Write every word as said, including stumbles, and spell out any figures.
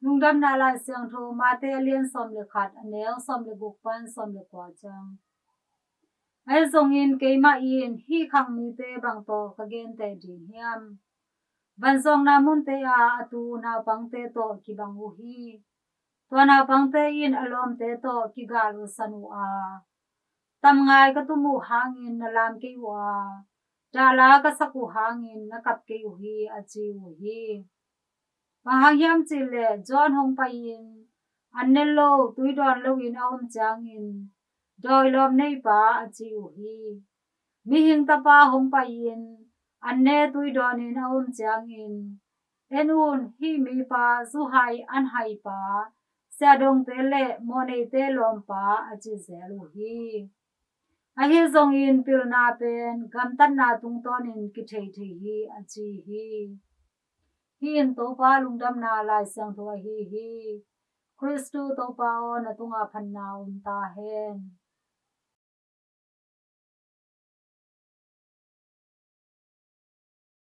Lungdamna Lai Siangtho Mate a lian sawm le khat, a neu sawm le guk pan sawm le kua ciang. Ahi zongin keimah in hih khang mite bang tawh ka genteh ding hiam? Vanzuakna munte ah a tu naupangte tawh kibang uh hi. Tua naupangte in a lawmte tawh kigal uh san uh a, tamngai ka tum uh hangin na lam kei uh a, dahla ka sak uh hangin na kap kei uh hi, a ci uh hi. Bang hang hiam cih leh John hong pai-in an ne lo, tui dawn loin a om ciangin, dawi lawm neipa, a ci uh hi. Mihing Tapa hong pai-in an ne tui dawnin a om ciangin, en un, hih mipa, zu hai an haipa, siahdongte le mawhneite lawmpa, a ci zel uh hi. Ahi zongin pilna pen gamtatna tungtawnin kithei thei hi, a ci hi. Hih in Topa Lungdamna Lai Siangtho ahi hi. Khristu Topa aw, na tungah phatna om ta hen.